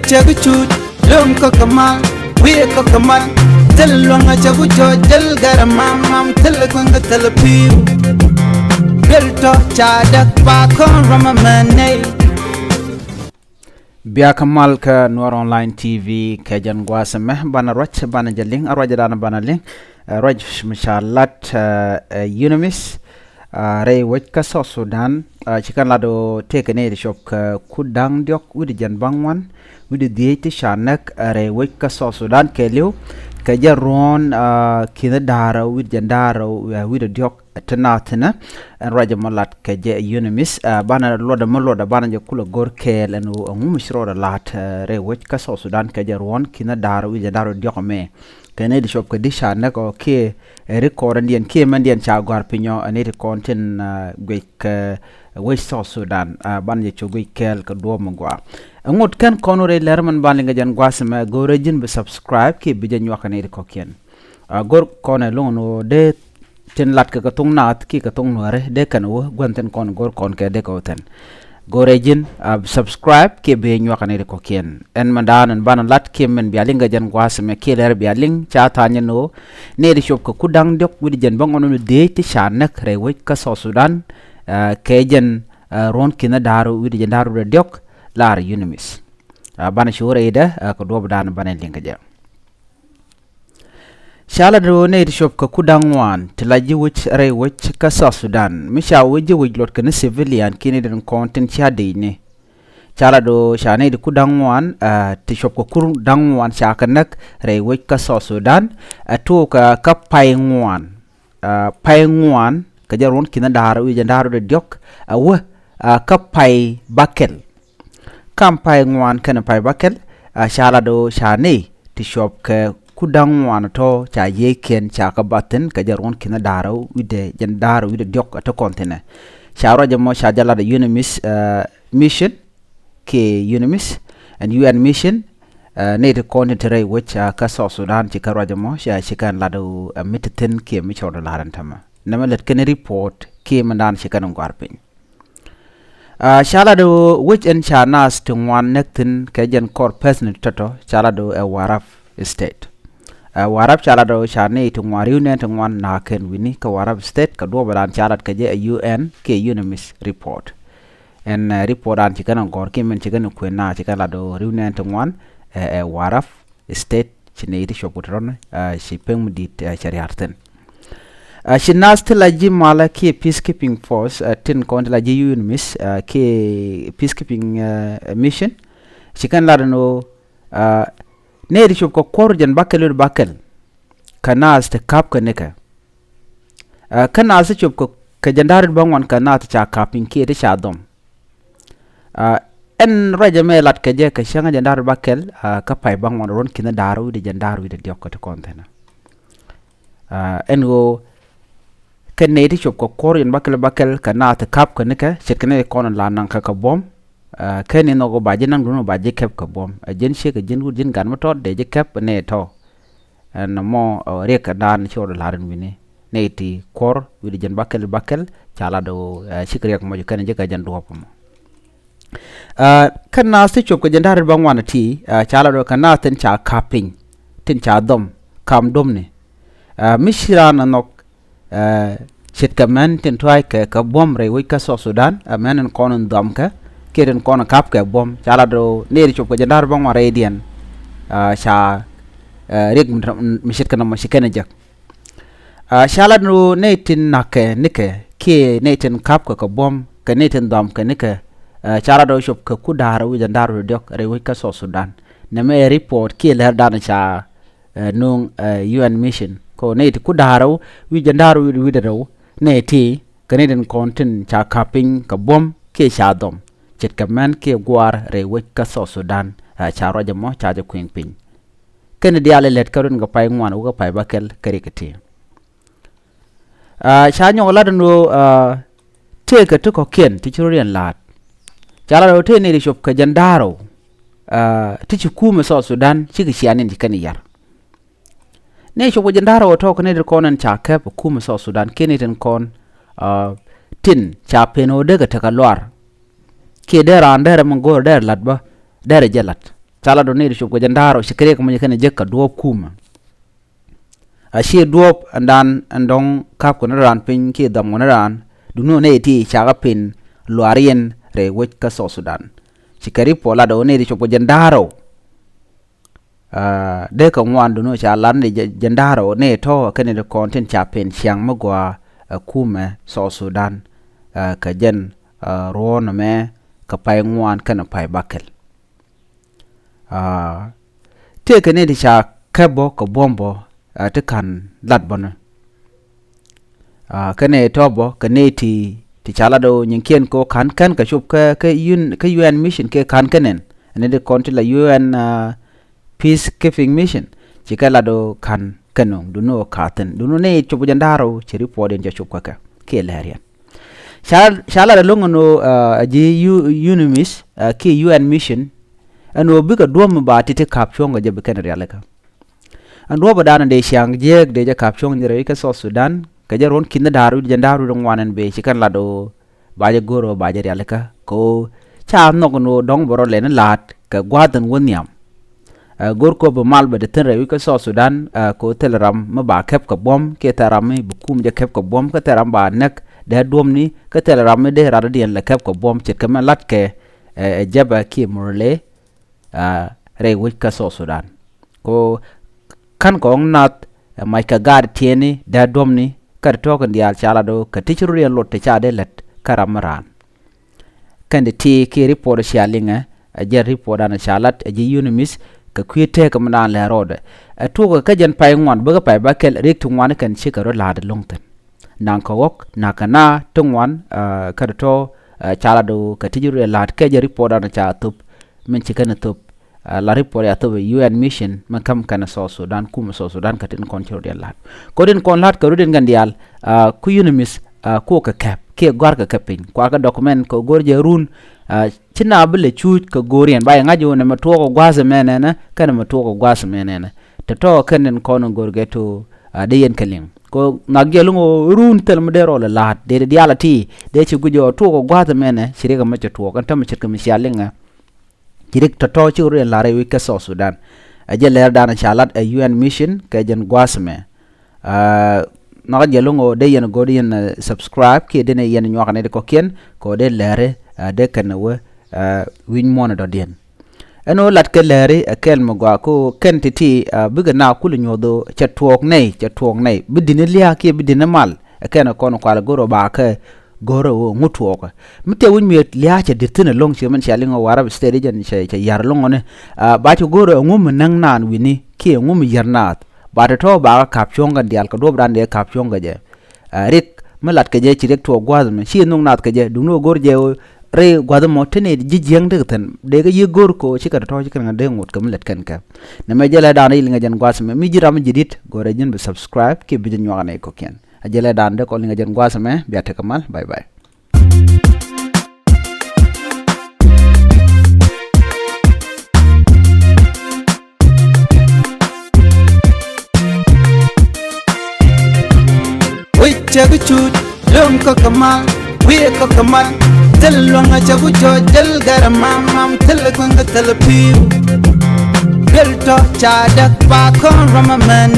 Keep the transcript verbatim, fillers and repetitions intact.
Cɛ bi cut lom kɔ kɛ mal, wiɛ kɔ kɛ mal. Thil luɔŋ a cɛ bi cɔ jɛl gɛrɛ mam mam, thil kueŋ kɛ thil piu. Duel tɔ ca däk ba kɔn rɔm a mɛ nɛy. Bia kɛ mal kä Nuɔr Online T V kɛ jɛn gua̱a̱th ɛmɛ, banɛ ruac, banɛ jɛ liŋ, a ruac dan banɛ liŋ, ɛ, ruac mi ca lat, ɛ, ɛ, UNMISS, a, rɛy wec kä South Sudan, a, ci kɛn lat ɣöö tëëkɛ nɛy ti cop kɛ kur da̱ŋ diɔ̱k wi̱cdɛ jiɛn bäŋuan, wi̱cdɛ dhieec ti ca näk, a, rɛy wec kä South Sudan kɛɛliw kɛ jɛn ruɔ̱ɔ̱n, a, ki̱n da̱ŋ rɛw wi̱cdɛ jiɛn da̱ŋ rɛw, a, wi̱cdɛ diɔ̱k ti naath thi̱n. Ɛn ruac ɛmɔ lat kɛ jɛ UNMISS, a, banɛ luɔtdɛ mi luɔtdɛ banɛ jɛ kulɛ go̱r kɛɛl ɛn ɣöö ɛŋu mi ci rɔɔdɛ la̱t, a, rɛy wec kä South Sudan kɛ jɛn ruɔ̱ɔ̱n ki̱n da̱ŋ rɛw wi̱cdɛ jiɛn da̱ŋ rɛw diɔ̱k ɛmɛ. Kɛ nɛy ti cop kɛ di̱t ca näk ɔ kiɛ, ɛ, record ɛn diɛn kiɛ mɛn diɛn ca gɔ̱a̱r piny ɔ, ɛ, nɛy ti kɔn tin, a, guic kɛ wec South Sudan, a, banɛ jɛ cu guic kɛɛl kɛ duɔ̱ɔ̱p mi gɔaa. Ɛŋu kɛn kɔn wä rɛy lɛr mɛn banɛ liŋ kɛ jɛn gua̱a̱th ɛmɛ, go̱o̱rɛ ji̱n bi subscribe kiɛ bi jɛ nyuak kɛ nɛy ti kɔ̱kiɛn. A, go̱r kɔn ɛ luŋ ɛn ɣöö dee tin lat kɛ kɛ thok naath kiɛ kɛ thok nuääri dee kɛn wä gua̱n thi̱n kɔn go̱r kɔn kɛ dee kɛ wä thi̱n. Go̱rɛ ji̱n, a, subscribe kiɛ bi nyuak kɛ nɛy ti kɔ̱kiɛn. Ɛn mɛn da̱a̱n ɛn banɛ lat kiɛ mɛn bia liŋ kɛ jɛn gua̱a̱th ɛmɛ kiɛ lɛr bia liŋ ca tha̱a̱ŋ jɛn ɣöö nɛy ti cop kɛ kur da̱ŋ diɔ̱k wi̱cdɛ jiɛn bäŋuan wi̱cdɛ dhieec ti ca näk rɛy wec kä South Sudan, a, kɛ jɛn, a, ruɔ̱ɔ̱n ki̱n da̱ŋ rɛw wi̱cdɛ jiɛn da̱ŋ rɛw wi̱cdɛ diɔ̱k la UNMISS. A, banɛ cu rɛydɛ, a, kɛ duɔ̱ɔ̱p dan banɛ liŋ kɛ jɛ. Ca lat ɣöö nɛy ti cop kɛ kur da̱ŋ ŋuan ti la ji̱ wec rɛy wec kä South Sudan mi ca wec ji̱ wec luɔt kɛ ni civilian kiɛ nɛy tin kɔn tin cia dicni. Ca lat ɣöö ca nɛy ti kur da̱ŋ ŋuan, a, ti cop kɛ kur da̱ŋ ŋuan ca kɛ näk rɛy wec kä South Sudan, a, tuɔɔk kä pay ŋuan, a, pay ŋuan kɛ jɛn ruɔ̱n ki̱n da̱ŋ rɛw wi̱cdɛ jiɛn da̱ŋ rɛw wi̱cdɛ diɔ̱k, a, wä, a, kä pay bäkɛl. Kam pay ŋuan kɛnɛ pay bäkɛl, a, ca lat ɣöö ca nɛy ti cop kɛ kur da̱ŋ ŋuan tɔ ca yiëëkiɛn ca kɛ bath thi̱n kɛ jɛn ruɔ̱n ki̱n da̱ŋ rɛw wi̱cdɛ jiɛn da̱ŋ rɛw wi̱cdɛ diɔ̱k a te kɔn thi̱n ɛ. Ca ruac ɛmɔ ca jɛ lat ɛ UNMISS, a, mission kiɛ UNMISS and UN mission, a, nɛy ti kɔn tin te rɛy wec, a, kä South Sudan ci kɛn ruac ɛmɔ ca ci kɛn lat ɣöö, a, mi te thi̱n kiɛ mi cɛ rɔɔdɛ la̱r ɛn täämɛ. Nɛmɛ lät kɛn report kiɛ mɛn da̱a̱n ci kɛn gɔ̱a̱r piny. A, ca lat ɣöö wec ɛn ca naath ti ŋuan näk thi̱n kɛ jɛn kɔr pɛthnɛ tɔ̱tɔ̱ ca lat ɣöö ɛ Warrap State. A, Warrap ca lat ɣöö ca nɛy ti ŋuan ri̱w nɛn ti ŋuan na̱a̱k kɛn wi̱ni kä Warrap State kɛ duɔ̱ɔ̱p ɛ dan ca lat kɛ jɛ ɛ UN kiɛ UNMISS report. Ɛn, a, report dan ci kɛn ɛ gɔ̱r kiɛ mɛn ci kɛn ɛ kuën naath ci kɛn lat ɣöö ri̱w nɛn ti ŋuan, ɛ, ɛ Warrap State ci nɛy ti cop kɛ tɔ̱tɔ̱, a, ci pek mi di̱i̱t, a, cɛ ria̱r thi̱n. A, ci naath ti la ji̱ malä kiɛ peacekeeping force, a, tin kɔn ti la ji̱ UNMISS, a, kiɛ peacekeeping, a, mission. Ci kɛn lat ɛn ɣöö, a, nɛy ti cop kɛ kuɔr jɛn bäkɛl wi̱cdɛ bäkɛl kɛ naath ti ka̱p kɛ nikɛ. A, kä naath ti cop kɛ, kɛ jiɛn da̱ŋ rɛw wi̱cdɛ bäŋuan kɛ naath ti ca ka̱p piny kiɛ ti ca dhɔm. A, ɛn ruac ɛmɛ lat kɛ jɛ kɛ cäŋ jiɛn da̱ŋ rɛw wi̱cdɛ bäkɛl, a, kä pay bäŋuan ruɔ̱n ki̱n da̱ŋ rɛw wi̱cdɛ jiɛn da̱ŋ rɛw wi̱cdɛ diɔ̱k kɛ ti kɔn thi̱n. A, ɛn ɣöö kɛn nɛy ti cop kɛ kuɔr jɛn bäkɛl bäkɛl kɛ naath ti ka̱p kɛ nikɛ ce̱tkɛ nɛy ti kɔn la naŋ kɛ kɛ buɔ̱m. A, kɛn ni nhɔk ɣöö ba ji̱ naŋ duundɛ ba ji̱ kɛp kɛ buɔ̱m. A, ji̱n ciek kɛ ji̱n wut ji̱n gat mi tɔt dee ji̱ kɛp nɛy tɔ̱. Ɛn mɔ, ɛ, riɛk kɛ daan ci rɔɔdɛ la̱r ɛn wi̱ni. Nɛy ti kuɔr wi̱cdɛ jiɛn bäkɛl bäkɛl ca lat ɣöö, ɛ, cik riɛk mɔ ci kɛn ji̱ kɛ jɛn duɔ̱ɔ̱p mɔ. Ɛ, kä naath ti cop kɛ jiɛn da̱ŋ rɛw wi̱cdɛ bäŋuan ti, ɛ, ca lat ɣöö kɛ naath tin ca ka̱p piny, tin ca dhɔm, ka̱m dhɔmni. Ɛ, mi ci raan ɛ nhɔk, ɛ, ce̱tkɛ män tin tua̱a̱ckɛ kɛ buɔ̱m rɛy wec kä South Sudan, ɛ, män tin kɔn in dhɔmkɛ kiɛ tin kɔn in ka̱pkɛ buɔ̱m. Ca lat ɣöö nɛy ti cop kɛ jiɛn da̱ŋ rɛw wi̱cdɛ bäŋuan rɛydiɛn, ɛ, ca, ɛ, riɛk mi, mi ce̱tkɛ nɔmɔ ci kɛn ɛ jek. Ɛ, ca lat ɣöö nɛy tin na̱kɛ nikɛ kiɛ nɛy tin ka̱pkɛ kɛ buɔ̱m kɛ nɛy tin dhɔmkɛ nikɛ, ɛ, ca lat ɣöö cop kɛ kur da̱ŋ rɛw wi̱cdɛ jiɛn da̱ŋ rɛw wi̱cdɛ diɔ̱k rɛy wec kä South Sudan. Nɛmɛ ɛ report kiɛ lɛr dan ca, ɛ, nööŋ, ɛ, UN mission. Kɛ ɣöö nɛy ti kur da̱ŋ rɛw wi̱cdɛ jiɛn da̱ŋ rɛw wi̱cdɛ rɛw, nɛy ti kɛ nɛy tin kɔn tin ca ka̱p piny kɛ buɔ̱m kiɛ ca dhɔm ce̱tkɛ män kiɛ gua̱a̱r rɛy wec kä South Sudan, ɛ, ca ruac ɛmɔ ca jɛ kuëŋ piny. Kɛn diaal ɛ lät kä ruɔ̱n kɛ pay ŋuan wä kä pay bäkɛl kä riɛk ɛ ti. Ɛ, ca nyɔk lat ɛn ɣöö, ɛ, tëëkɛ ti kɔ̱kiɛn ti ci rɔ̱diɛn la̱a̱t. Ca lat ɣöö tëë nɛy ti cop kɛ jiɛn da̱ŋ rɛw, ɛ, ti ci kumɛ South Sudan cikɛ ciaŋ ni̱n ci kɛn yar. Nɛy cop kɛ jiɛn da̱ŋ rɛw ɛ tɔ̱ kɛ nɛy tin kɔn ɛn ca kɛp ɛ kumɛ South Sudan kiɛ nɛy tin kɔn, ɛ, tin ca pen ɣöö dee kɛ tekɛ luaar. Kiɛ dee raan derɛ mi go̱o̱rɛ derɛ la̱t bä derɛ jɛ la̱t. Ca lat ɔ nɛy ti cop kɛ jiɛn da̱ŋ rɛw ci kɛ riɛk kɛ muc kɛnɛ jek kɛ duɔ̱ɔ̱p kumɛ. A ci duɔ̱ɔ̱p ɛn dan ɛn dɔ̱ŋ ka̱p kɛ ni raan piny kiɛ dhɔm kɛ ni raan, duŋni ɔ nɛy ti ca kɛ pin luaar yɛn rɛy wec kä South Sudan. Ci kɛ report lat ɔ nɛy ti cop kɛ jiɛn da̱ŋ rɛw, ah, dee kɛ ŋuan, duŋni ɔ ca lat ni jiɛn da̱ŋ rɛw nɛy tɔ̱ kɛnɛ ti kɔn tin ca pin ciaŋ mi gɔaa ɛ kumɛ South Sudan, ah, kɛ jɛn, ah, ruɔ̱n ɛmɛ kɛ pay ŋuan kɛnɛ pay bäkɛl. Ah, tëëkɛ nɛy ti ca kɛp bä kɛ buɔ̱m bä, ah, ti ka̱n lat bä ni. Ah, kɛnɛ tɔ̱ bä kɛ nɛy ti, ti ca lat ɔ nyinkiɛn kɛ ɣöö ka̱n kɛn kɛ cop kä, kä UN, kä UN mission kɛ ka̱n kɛn ɛn. Ɛn nɛy ti kɔn ti la UN, ah, peacekeeping mission. Ci kɛ lat ɔ ka̱n kɛn ɔ duŋni ɔ ka̱thi̱n. Duŋni ɔ nɛy cop jiɛn da̱ŋ rɛw ci report in ca cop kä kɛ kiɛ lɛr yɛn. Ca, ca lat ɛlɔ̱ŋ ɛn ɣöö, ah, a ji̱ U-, UNMISS, ah, kiɛ UN mission, ɛn ɣöö bikɛ duɔ̱ɔ̱p mi ba ti̱ti̱ ka̱p cuɔ̱ŋ kɛ jɛ bi kɛn rialikä. Ɛn duɔ̱ɔ̱p ɛ dan dee ciaŋ jiääk dee jɛ ka̱p cuɔ̱ŋ jɛ rɛy wec kä South Sudan kɛ jɛn ruɔ̱n ki̱n da̱ŋ rɛw jiɛn da̱ŋ rɛw ŋuan ɛn bëë ci kɛn lat ɣöö ba jɛ go̱r ɣöö ba jɛ rialikä kɛ ɣöö ca nhɔk ɛn ɣöö dɔ̱ŋ bɛ rɔ lɛni la̱a̱t kɛ gua̱a̱th ɛn wä nhiam. Ɛ, go̱r kɔ bi mal bɛ te thi̱n rɛy wec kä South Sudan, ɛ, kɛ ɣöö thilɛ ram mi ba kɛp kɛ buɔ̱m kiɛ thilɛ ram mi bi kum jɛ kɛp kɛ buɔ̱m kä thilɛ ram ba näk dee duɔ̱mni kä thilɛ ram mi dee rat dɔ̱diɛn lɛ kɛp kɛ buɔ̱m ce̱tkɛ mɛn la̱tkɛ, ɛ, ɛ Jɛbɛ kiɛ Murle, ɛ, rɛy wec kä South Sudan. Kɛ ɣöö ka̱n kɛ ɣɔ̱ŋ nath, ɛ, mac kɛ gaat tiɛɛni dee duɔ̱mni kä ti tɔ̱ɔ̱k in diaal ca lat ɣöö kɛ ti ci rut yɛn lot ti ca dee lät kä ram mi raan. Kɛn ti ti kiɛ report cia liŋɛ, ɛ jɛn report dan ca lat ɛ ji̱ UNMISS kɛ kui̱ tëëkɛ mi dan lɛ rɔɔdɛ. Ɛ tuɔɔkɛ kä jɛn pay ŋuan bikɛ pay bäkɛl riɛk ti ŋuan kɛn cikɛ rɔ la̱a̱t ɛlɔ̱ŋ thi̱n. Naŋ kɛ ɣɔ̱k naŋ kɛ naa ti ŋuan, ɛ, kä ti tɔ̱, ɛ, ca lat ɔ kɛ ti ji̱ rɔ la̱a̱t kɛ jɛn report dan ca thop min ci kɛn thop. Ɛ, la report ya thop ɛ UN mission min ka̱m kɛn South Sudan, kumɛ South Sudan kɛ tin kɔn ci rɔ diɛn la̱a̱t. Kɔ tin kɔn la̱a̱t kɛ rɔ diɛn kɛn diaal, ɛ, ku UNMISS, ɛ, kuɔkɛ kɛp kiɛ gɔ̱a̱rkɛ kɛ piny kuakɛ document kɛ go̱r jɛ run, ɛ, ci na bi lɛ cuuc kɛ go̱r yɛn ba yɛ ŋa̱c yɛ wä nɛ mɛ tuɔɔk ɛ gua̱a̱th ɛmɛ nɛnɛ kɛnɛ mɛ tuɔɔk ɛ gua̱a̱th ɛmɛ nɛnɛ. Tɛ tɔ̱ kɛn tin kɔn in go̱r gɛ to, ɛ, dee yɛn kɛ liŋ kɛ ɣöö nhɔk jɛ liŋ ɣöö run thil mi dee rɔɔl ɛ la̱a̱t dee dee diaal ɛ ti dee ci guic ɣöö tuɔɔk ɛ gua̱a̱th ɛmɛ nɛ ci riɛk ɛmɛ cɛ tuɔɔk ɛn tämɛ ce̱tkɛ mi cia liŋɛ. Ci riɛk tɔ̱tɔ̱ ci rɔ yɛn la̱r rɛy wec kä South Sudan. Ɛ jɛn lɛr dan ca lat ɛ UN mission kɛ jɛn gua̱a̱th ɛmɛ. Ɛ, nhɔk jɛ liŋ ɣöö dee yɛn go̱r yɛn, ɛ, subscribe kiɛ dee ni yɛn nyuak nɛy ti kɔ̱kiɛn kɛ ɣöö dee lɛri, ɛ, dee kɛn ɛ wä, ɛ, wi̱c muɔ̱ɔ̱n ɛ dɔ̱diɛn. Ɛn ɣöö lat kɛ lɛri ɛ kɛl mi gɔaa kɛ ɣöö kɛn ti̱ti̱, ɛ, bikɛ na kulɛ nyuɔ̱th ɣöö cɛ tuɔɔk nɛy, cɛ tuɔɔk nɛy bi di̱t ni lia̱a̱ kiɛ bi di̱t ni mal. Ɛ kɛn ɛ kɔn kual go̱r ɣöö ba kɛ go̱r ɣöö ŋu tuɔɔkä. Mi tëë wi̱c mi̱eth lia̱a̱ cɛ di̱t thi̱n ɛlɔ̱ŋ ci min cia liŋ ɣöö warap state jɛn cɛ, cɛ ya̱r ɛlɔ̱ŋ ɣöni. Ɛ, ba cɛ go̱r ɣöö ɛŋu mi näŋ naan wi̱ni kiɛ ɛŋu mi yär naath. Ba tɔ̱tɔ̱ ba kɛ ka̱p cuɔ̱ŋ kɛn diaal kɛ duɔ̱ɔ̱p dan dee ka̱p cuɔ̱ŋ kɛ jɛ. Ɛ, riɛk mi lat kɛ jɛ ci riɛk tuɔɔk gua̱a̱th ɛmɛ ci nhök naath kɛ jɛ duŋni ɣöö go̱r jɛ ɣöö rɛy gua̱a̱th ɛmɔ te ni ji̱ jiäŋ tekɛ thi̱n dee kɛ yiëk go̱r kɛ ɣöö ci kɛ tɔ̱tɔ̱ ci kɛn kɛ dee ŋot kɛ mi lät kɛn kɛ. Nɛmɛ jɛ lɛ dan rɛy liŋɛ jɛn gua̱a̱th ɛmɛ mi ji̱ ram mi ji̱ di̱t go̱rɛ ji̱n bi subscribe kiɛ bi ji̱ nyuak nɛy kɔ̱kiɛn. A jɛ lɛ dan dee kɔn liŋɛ jɛn gua̱a̱th ɛmɛ bia tekɛ mal. Bye bye. Wi̱c cɛ bi cut lo̱ŋ kä kɛ mal, wi̱i̱ kä kɛ mal. Thil luäŋ cɛ bi cɔ jäl gɛrɛ mam mam, thil kueŋ kä thil pi̱i̱u. Duel tɔ ca däk ba kɔn rɔm ɛmɛn.